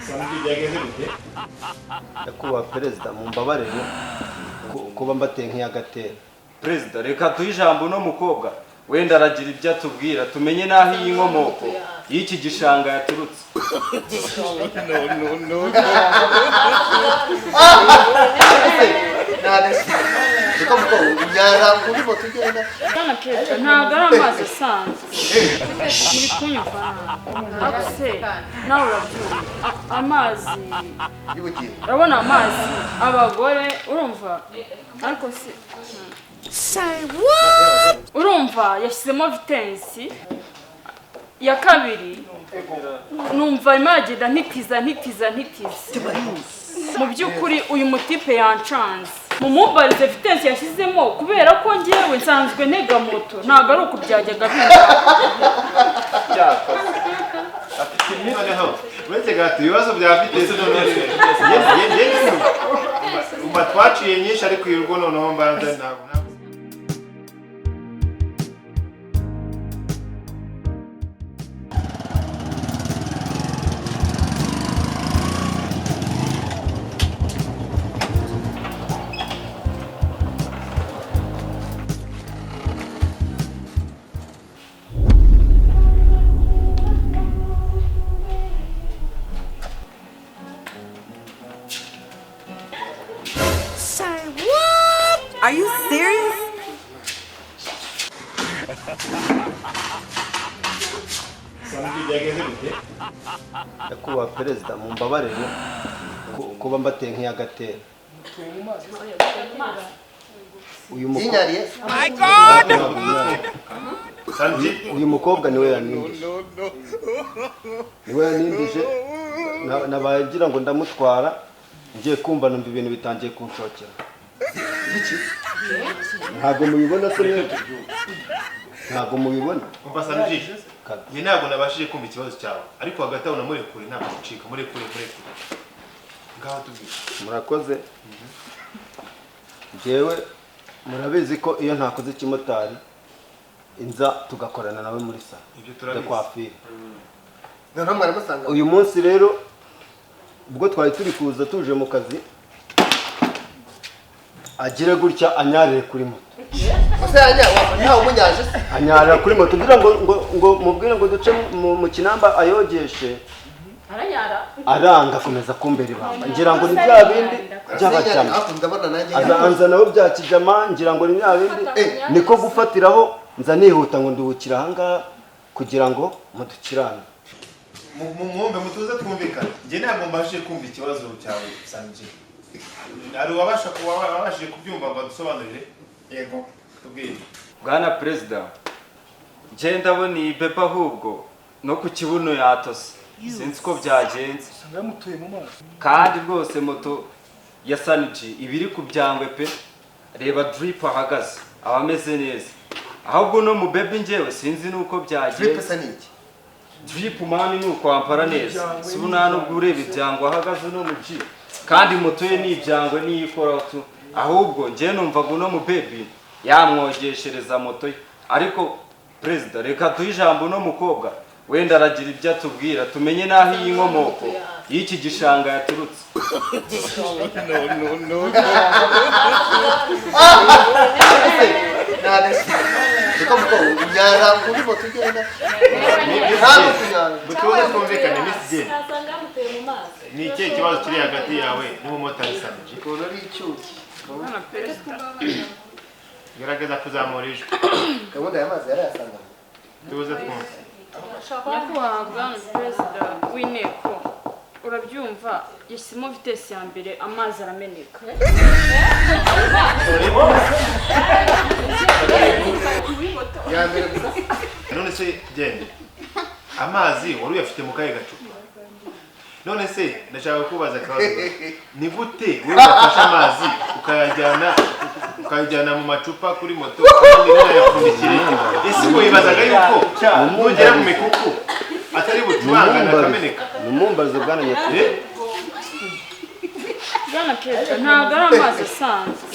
Sanji, byagenze bite? Nyakubahwa Perezida, mumbabarire kuba mbateye nk'iyagatera. Perezida, reka duhe ijambo uno mukobwa, wenda aragira ibyo atubwira, tumenye n'aho iyi nkomoko y'iki gishanga yaturutse. Niko mukobwa unyara kuri moto ugenda. Bwana Perezida, ntabwo ari amazi asanzwe, muri kunyumva nabi se, nawe urabyumva. Amazi y'ubugingo. Urabona amazi abagore, urumva, ariko se urumva yashyizemo vitesse ya kabiri, numva arimo aragenda ntitiza, ntitiza, ntitiza. Mu by'ukuri uyu mutipe yancanze. Mumumbarize vitesse yashyizemo, kubera ko ngewe nsanzwe ntega moto, ntabwo ari uku byajyaga biba. Noneho uretse gato ibibazo bya vitesse, noneho umva twaciye nyinshi, ariko iyi rugo noneho mbanza ntabwo. Say what? Are you serious? Sanji, byagenze bite? Nyakubahwa Perezida, mumbabarire kuba mbateye nk'iyagatera. Uyu Yinyariye. Sanji. Uyu mukobwa niwe yanindije, niwe yanindije. Nabaye ngira ngo ndamutwara, ngiye kumva numva ibintu bitangiye kunshokera. Ntabwo mubibona se mwebwe? Ntabwo mubibona? Umva Sanji, njye ntabwo nabashije kumva ikibazo cyawe, ariko hagati aho namurekure, ntabwo gucika, murekure, murekure, ngaho tubwire. Murakoze. Njyewe murabizi ko iyo ntakoze ikimotari inza tugakorana nawe muri salon Ibyo turabizi. de coiffure. Noneho mwaramusanga. Uyu munsi rero ubwo twari turi kuza tuje mu kazi, agire gutya anyarire kuri moto. Ese yanya ntawe umunyaje se? Anyarira kuri moto, ngira ngo mubwire ngo duce mu kinamba ayogeshe. Aranyara. Aranga, akomeza kumbera ibamba, ngira ngo ni bya bindi by'abajama. Hafi ndabona nanjye. Aza anza nabo bya kijama, ngira ngo ni bya bindi, niko gufatiraho nza nihuta ngo nduhukire ahangaha kugira ngo mudukirane. Mwumve, mutuze, twumvikane. Njye ntabwo mbashije kumva ikibazo cyawe, Sanji. Hari uwabasha kuba wabashije kubyumva ngo adusobanurire? Yego, tubwire. Bwana Perezida, njye ndabona iyi bebe ahubwo no ku kibuno yatose, sinzi uko byagenze. Usanga yamutuye mu maso. Kandi rwose moto ya Sanji iba iri ku byangwe pe. Reba drip ahagaze, aba ameze neza. Ahubwo no mu bebe njyewe sinzi nuko Drip byagenze. se ni iki? Drip man ni ukwambara neza, si ubu nta nubwo ureba ibyangwe ahagaze no mu G, kandi moto ye ni ibyangwe niyo ikoraho tu. Ahubwo njye numvaga uno mu baby yamwogeshereza moto ye, ariko Perezida, reka duhe ijambo uno mukobwa, wenda aragira ibyo atubwira, tumenye n'aho iyi nkomoko y'iki gishanga yaturutse. Niko mukobwa unyara kuri moto ugenda. Ntabwo kunyara. Mutuze, twumvikane. Miss Jane, Wasanga yamutuye mu maso. ni ikihe kibazo kiri hagati yawe n'umumotari Sanji? Ukuntu ari icyuki. Bwana Perezida. Gerageza kuzamura ijwi. Gahunda y'amazi yarayasanganywe. Tuze twumve. Nyakubahwa Bwana Perezida w'inteko, urabyumva, yashyizemo vitesse ya mbere, amazi arameneka. Ya mbere gusa. None se genda, amazi wari uyafite mu kahe gacupa? None se ndashaka kubaza akabazo gato. Ni gute wowe wafashe amazi ukayajyana mu macupa kuri moto kandi ntayapfundikire? Ese ubwo wibazaga yuko nugera mu mikuku atari bucurangane akameneka? Mumumbarize, bwana nyakubahwa. Eh? Bwana Perezida, ntabwo ari amazi asanzwe.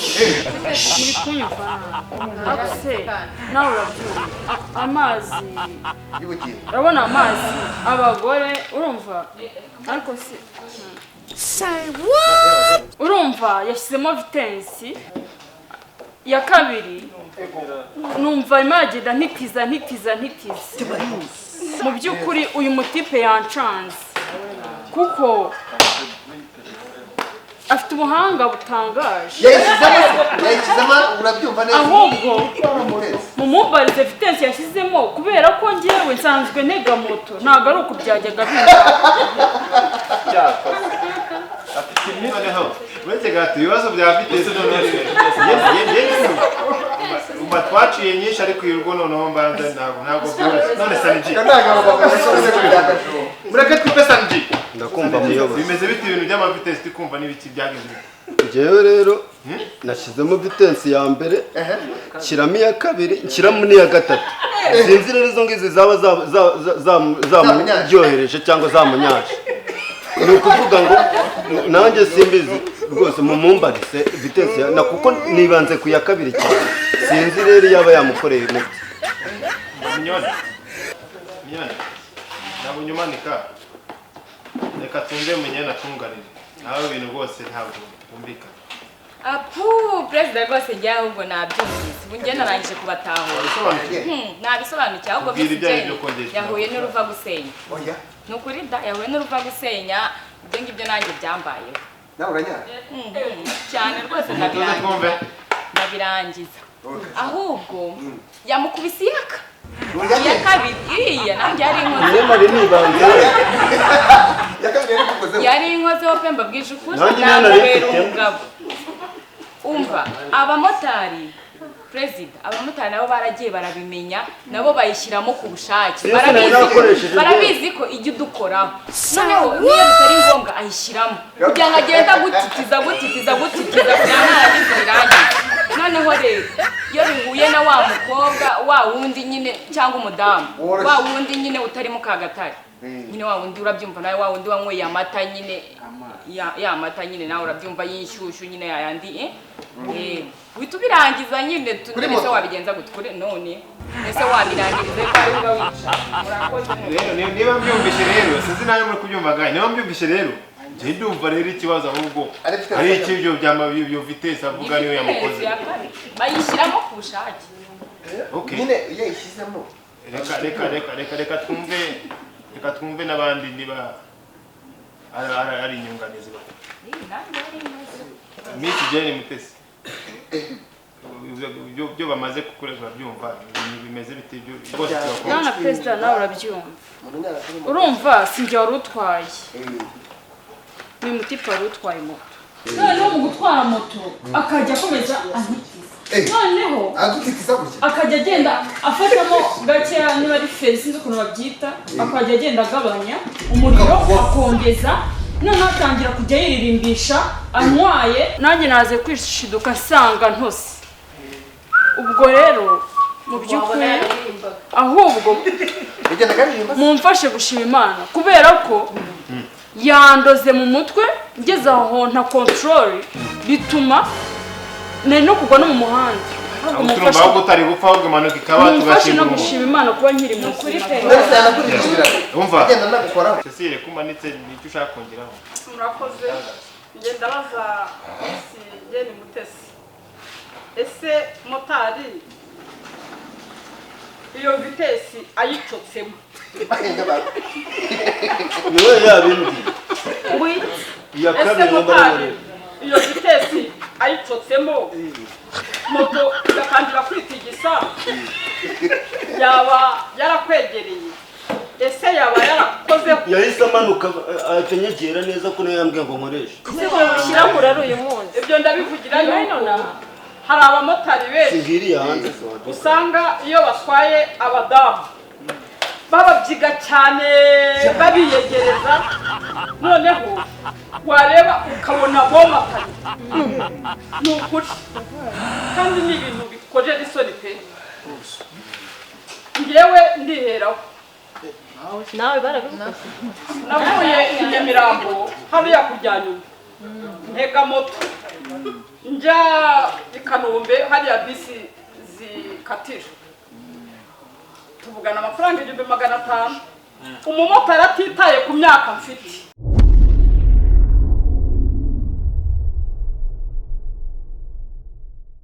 Muri kunyumva nabi. Se nawe urabyumva. Amazi Y'ubugingo. Urabona amazi abagore, urumva, ariko se Say what? Urumva yashyizemo vitesse ya kabiri, numva arimo aragenda ntitiza, ntitiza, ntitiza. Mu by'ukuri uyu mutipe yancanze kuko afite ubuhanga butangaje. Yayishyizemo se? Yayishyizemo, urabyumva neza? Ahubwo Vitesse. Mumumbarize vitesse yashyizemo, kubera ko ngewe nsanzwe ntega moto, ntabwo ari uku byajyaga biba. Noneho uretse gato ibibazo bya vitesse, noneho umva twaciye nyinshi, ariko uyu rwo noneho mbanza ntabwo byoroshye. None Saniji, mureke twumve Saniji. Ndakumva, muyobozi. Bimeze bite ibintu by'amavitesse turi kumva n'ibiki byagize bite? Njyewe rero nashyizemo vitesse ya mbere, nshyiramo iya kabiri, nshyiramo n'iya gatatu. Sinzi rero izo ngizi zaba zamuryohereje cyangwa zamunyaje. Ni ukuvuga ngo nanjye simbizi rwose, mumumbarize vitesse na kuko nibanze ku ya kabiri cyane. Sinzi rero yaba yamukoreye umuti. Minyoni, Minyoni, ntabwo unyumanika. Reka twumve Minyoni atunganire nawe, ibintu rwose ntabwo byumvikana. Apu, perezida, rwose njye ahubwo nabyumvise, ubu njye narangije kubatahura. Wabisobanukiwe? Nabisobanukiwe ahubwo. Ubwira Miss ibyo ari Jane byo kongera. Yahuye n'uruva gusenya. Oya. Ni ukuri da, yahuye n'uruva gusenya. Ibyo ngibyo nanjye byambayeho. Nawe uranyara? Cyane rwose. Tuze Ndabirangiza. twumve. Ndabirangiza. Ahubwo yamukubise iyaka Urya? Iya kabiri iriya nanjye yari inkoze. Niyo nari nibanze. Ya kabiri yari kukozeho? Yari inkozeho pe, mbabwije ukuri. Nanjye niyo nari Namubera mfitemo. umugabo. Umva, abamotari, perezida, abamotari nabo baragiye barabimenya, nabo bayishyiramo ku bushake. Iyo sinari nakoresheje. Barabizi ko ijya udukoraho, noneho niyo bitari ngombwa ayishyiramo kugira ngo agende agutitiza, agutitiza, agutitiza kugira ngo narangiza birangize. Noneho rero iyo bihuye na wa mukobwa wa wundi nyine cyangwa umudamu Woroshye. wa wundi nyine utari mu kagatare nyine, wa wundi urabyumva nawe, wa wundi wanyweye amata nyine, ya mata nyine nawe urabyumva, y'inshyushyu nyine, yayandi uhita ubirangiza nyine Kuri none se moto? Wabigenza gute kuri none ese wabirangiriza ko ari uba wicaye? Murakoze. Rero niba mbyumvishe rero, sinzi nawe muri kubyumva ngahe, niba mbyumvishe rero, njye ndumva rero ikibazo ahubwo Ari vitesse. ari icy'ibyo by'amabyo vitesse avuga niyo yamukoze. Ya kabiri bayishyiramo ku bushake. Okay. Nyine iyo yayishyizemo. Reka twumve n'abandi niba ari inyunganizi bafite. Nanjye yari inkoze. Miss Jane Mutesi, ibyo bamaze kukurega urabyumva, bimeze bite ibyo rwose turakunda. Bwana Perezida, nawe urabyumva. Umuntu unyara kuri moto. Urumva sinjye wari utwaye, ni mutipe wari utwaye moto. Noneho mu gutwara moto akajya akomeza antitiza. Noneho Agutitiza gutya? Akajya agenda afatamo gakeya, niba ari feri sinzi ukuntu babyita, akajya agenda agabanya umuriro, akongeza, noneho atangira kujya yiririmbisha anywaye. Nanjye naze kwishiduka nsanga ntose. Ubwo rero mu by'ukuri ahubwo Yagendaga aririmba se? Mumfashe gushima Imana kubera ko yandoze mu mutwe ngeze aho nta control, bituma nari no kugwa no mu muhanda. Ahubwo Aho turumva ahubwo utari gupfa, ahubwo impanuka ikaba mumfashe no tugashinga umuntu. Gushima Imana kuba nkiri Ukuri muzima. pe. Mbese yanakuririmbira? Umva. Agenda anagukoraho? Cecile, ko umanitse, nicyo ushaka kongeraho? Murakoze. Ngenda baza Miss Jane Mutesi, ese motari iyo vitesse ayicotsemo? Niwe yabimbwiye. Iya Ese kabiri ngo motari mbaremure. Iyo vitesse ayicotsemo, moto igatangira kwitigisa, yaba yarakwegereye? Ese yaba yarakozeho? Yahise amanuka ahita anyegera neza ko niyo yambwiye ngo nkoreshe. Shyira murari uyu munsi. Ibyo ndabivugira yuko hari abamotari benshi Singiriye hanze se wajya. Usanga iyo batwaye abadamu bababyiga cyane, babiyegereza, noneho wareba ukabona bomatanye. Ni ukuri, kandi ni ibintu bikojeje isoni pe. Ngewe ndiheraho. Nawe barabigukoze? Navuye i Nyamirambo hariya kujya nyuma. Ntega moto njya i Kanombe, hariya bisi zikatira, tuvugana amafaranga 1500. Umumotari atitaye ku myaka mfite.